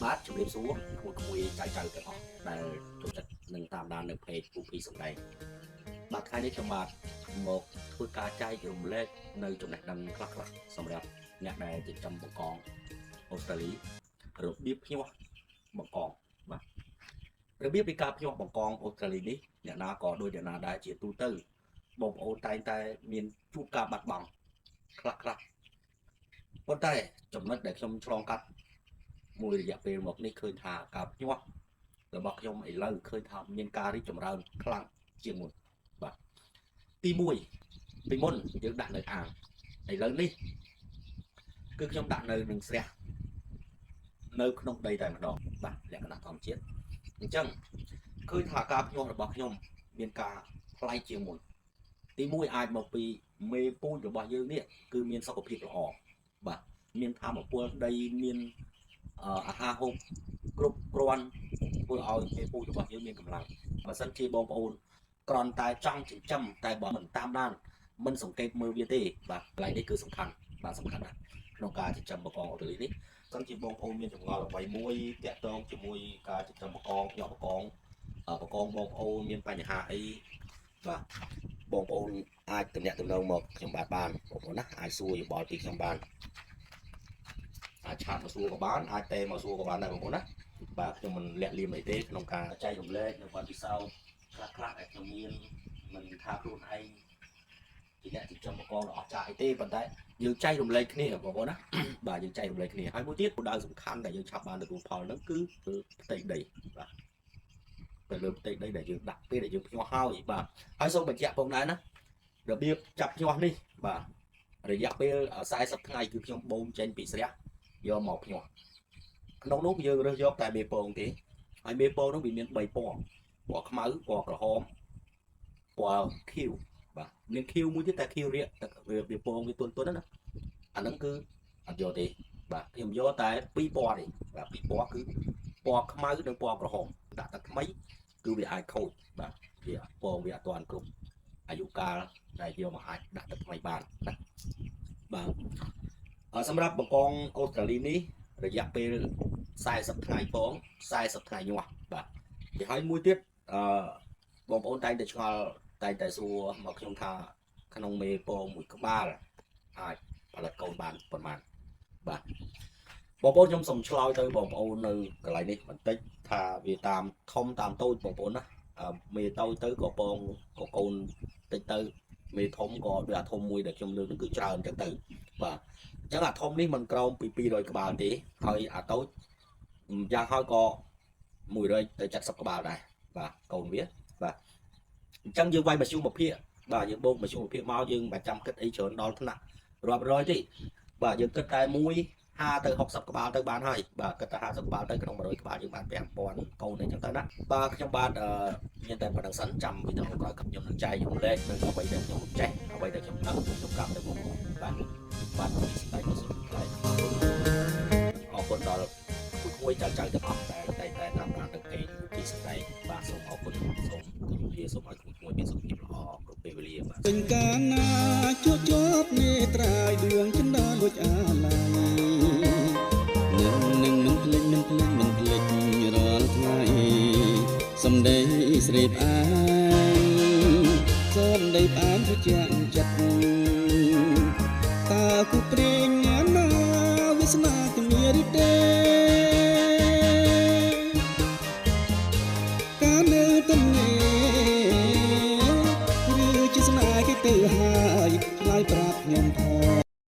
បាទជម្រាបសួរក្មួយក្មួយចៅចៅទាំងអស់ដែលចូលចិត្តនឹងតាមដាននៅ page ពូភីសំដែងបាទថ្ងៃនេះខ្ញុំបាទមកធ្វើការចែករំលែកនៅចំណេះដឹងខ្លះៗសម្រាប់អ្នកដែលចិញ្ចឹមបង្កងអូស្ត្រាលីរបៀបភ្ញាស់បង្កងបាទរបៀបនៃការភ្ញាស់បង្កងអូស្ត្រាលីនេះអ្នកណាក៏ដូចអ្នកណាដែរជាទូទៅបងប្អូនតែងតែមានជួបការបាត់បង់ខ្លះៗប៉ុន្តែចំណុចដែលខ្ញុំឆ្លងកាត់ មួយរយៈពេលមកនេះឃើញថាការភ្ញាស់របស់ខ្ញុំឥឡូវឃើញថាមានការរីកចម្រើនខ្លាំងជាងមុនបាទទី1ពីមុនយើងដាក់នៅអាងឥឡូវនេះគឺខ្ញុំដាក់នៅនឹងស្រះនៅក្នុងដីតែម្ដងបាទលក្ខណៈធម្មជាតិអញ្ចឹងឃើញថាការភ្ញាស់របស់ខ្ញុំមានការប្លែកជាងមុនទី1អាចមកពីមេពូជរបស់យើងនេះគឺមានសុខភាពល្អបាទមានធម៌ពលដីមាន អាហារហូបគ្រប់គ្រាន់ធ្វើឲ្យមេពូជរបស់យើងមានកម្លាំងបើសិនជាបងប្អូនគ្រាន់តែចង់ចិញ្ចឹមតែបើមិនតាមដានមិនសង្កេតមើលវាទេបាទកន្លែងនេះគឺសំខាន់បាទសំខាន់ណាស់ក្នុងការចិញ្ចឹមបង្កងអូស្ត្រាលីនេះសិនជាបងប្អូនមានចម្ងល់អ្វីមួយតាក់ទងជាមួយការចិញ្ចឹមបង្កងភ្ញាក់បង្កងបង្កងបងប្អូនមានបញ្ហាអីបាទបងប្អូនអាចទំនាក់ទំនងមកខ្ញុំបាទបានបងប្អូនណាអាចសួរយោបល់ពីខ្ញុំបាន អាច chat មកសួរក៏បានអាចទេមកសួរក៏បានដែរបងប្អូនណាបាទខ្ញុំមិនលាក់លៀមអីទេក្នុងការចែករំលែកនៅបទពិសោធន៍ខ្លះខ្លះដែលខ្ញុំមានមិនថាខ្លួនឯងជាអ្នកចិញ្ចឹមបង្កងដ៏អស្ចារ្យអីទេប៉ុន្តែយើងចែករំលែកគ្នាបងប្អូនណា បាទយើងចែករំលែកគ្នាហើយមួយទៀតគោលដៅសំខាន់ដែលយើងឆាប់បានទទួលផលហ្នឹងគឺផ្ទៃដីបាទទៅលើផ្ទៃដីដែលយើងដាក់ពេលដែលយើងភ្ញាស់ហើយបាទហើយសូមបញ្ជាក់ផងដែរណារបៀបចាប់ភ្ញាស់នេះបាទរយៈពេល40ថ្ងៃគឺខ្ញុំបូមចេញពីស្រះ យកមកភ្ញាស់ក្នុងនោះយើងរើសយកតែមេពងទេហើយមេពងនោះវាមាន3ពណ៌ពណ៌ខ្មៅពណ៌ក្រហមពណ៌ខៀវបាទមានខៀវមួយទៀតតែខៀវរាកតែវាពងវាទន់ទន់ណាអាហ្នឹងគឺអត់យកទេបាទខ្ញុំយកតែពីរពណ៌ទេបាទពីរពណ៌គឺពណ៌ខ្មៅនិងពណ៌ក្រហមដាក់តែថ្មីគឺវាអាចខូចបាទវាពងវាអត់ទាន់គ្រប់អាយុកាលដែលយកមកអាចដាក់ទឹកថ្មីបានណាបាទ សម្រាប់បង្កងអូស្ត្រាលីនេះរយៈពេល40ថ្ងៃពង40ថ្ងៃញាស់បាទពីហើយមួយទៀតអឺបងប្អូនតែងតែឆ្ងល់តែងតែសួរមកខ្ញុំថាក្នុងមេពងមួយក្បាលអាចផលិតកូនបានប៉ុន្មានបាទបងប្អូនខ្ញុំសូមឆ្លើយទៅបងប្អូននៅកន្លែងនេះបន្តិចថាវាតាមធំតាមតូចបងប្អូនណាមេតូចទៅក៏ពងក៏កូនតិចទៅមេធំក៏ដូចអាធំមួយដែលខ្ញុំលើកនោះគឺច្រើនចឹងទៅបាទ អញ្ចឹងអាធំនេះមិនក្រោមពី200ក្បាលទេហើយអាតូចយ៉ាងហើយក៏100ទៅ70ក្បាលដែរបាទកូនវាបាទអញ្ចឹងយើងវាយមធ្យមភាគបាទយើងបូកមធ្យមភាគមកយើងមិនចាំគិតអីច្រើនដល់ថ្នាក់រាប់រយទេបាទយើងគិតតែមួយ50ទៅ60ក្បាលទៅបានហើយបាទគិតតែ50ក្បាលទៅក្នុង100ក្បាលយើងបាន5000កូនអីចឹងទៅណាបាទខ្ញុំបាទមានតែប៉ុណ្្នឹងសិនចាំវីដេអូក្រោយខ្ញុំនឹងចែករំលែកនៅអ្វីដែលខ្ញុំចេះអ្វីដែលខ្ញុំដឹងខ្ញុំប្រាប់ទៅបងប្អូនបាទបាទសម្ដែងសូមថ្លែងអរគុណដល់គួយចៅចៅទាំងអស់ដែលតែតែតាមដានទៅគេទីសម្ដែងបាទសូមអរគុណសូមគោរពលាសូមឲ្យគួយមានសុខភាពល្អគ្រប់ពេលវេលាបាទ ពេញកាលណាជួបជាប់នេត្រាយដួងចិន្តាលួចអាល័យនឹងនឹងមិនភ្លេចមិនភ្លេចមិនភ្លេចរាល់ថ្ងៃសំដីស្រីផ្អែមសំដីផ្អែមត្រជាក់ចិត្តតើគូព្រេងណាវាសនាជំនឿឬទេកាលនៅទំនេរឬជាស្នេហ៍គេទៅហើយឆ្លើយប្រាប់ខ្ញុំផង